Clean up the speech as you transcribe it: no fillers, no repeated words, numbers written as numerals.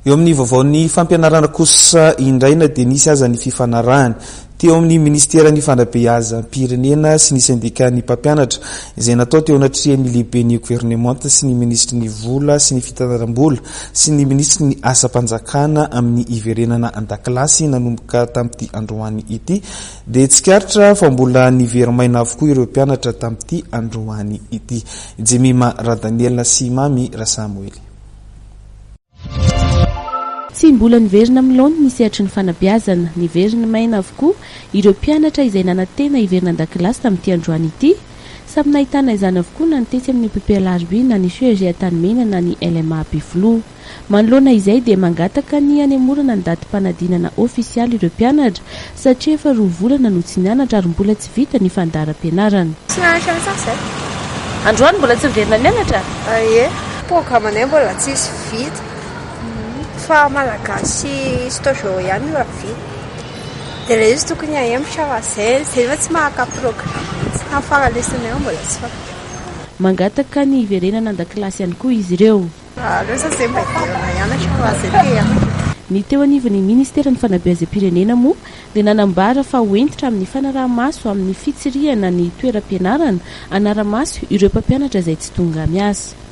Eo amin'ny vaovaon'ny fampianarana kosa indray na dia nisy aza ny fifanarahana teo amin'ny minisiteran'ny fanabeazam-pirenena sy ny sendikan'ny mpampianatra izay natao teo anatrehan'ny lehiben'ny governemanta sy ny minisitry ny vola sy ny fitantanam-bola sy ny minisitry ny asam-panjakana amin'ny hiverenana an-dakilasy nanomboka tamin'ity androany ity dia tsikaritra fa mbola niveri-maina avokoa ireo mpianatra tamin'ity androany ity. Jemima Radaniela sy Mamy Rasamoely. Tsy mbola niverina amin'ny laoniny ny sehatry ny fanabeazana. Niverina maina avokoa ireo mpianatra izay nanantena hiverina an-dakilasy tamin'ity androany ity. Samy nahitana izany avokoa na ny tetsy amin'ny EPP Alarobia na ny CEG Antanimena na ny LMA Befiloha. Manoloana izay dia mangataka ny hanemorana ny datim-panadinana ofisialy ireo mpianatra satria efa roa volana no tsy nianatra ary mbola tsy vita ny fandaharam-pianarana. Tsy nianatra mihitsy aho izay. Androany mbola tsy niverina nianatra? Ie. Programme-nay mbola tsisy vita fa malagasy histoire-géo ihany no efa vita. Dia ilay izy tokony hahemotra fa izay izay efa tsy mahaka programme mihitsy. Tamin'ny farany lesona eo mbola tsy fantatra. Mangataka ny hiverenana an-dakilasy ihany koa izy ireo. Aleo za zay mba hiverina hianatra fa zay te hianatra. Ny teo anivon'ny ministeran'ny fanabeazam-pirenena moa dia nanambara fa ho hentitra amin'ny fanaraha-maso amin'ny fitsirihana ny toeram-pianarana, hanara-maso ireo mpampianatra izay tsy tonga miasa.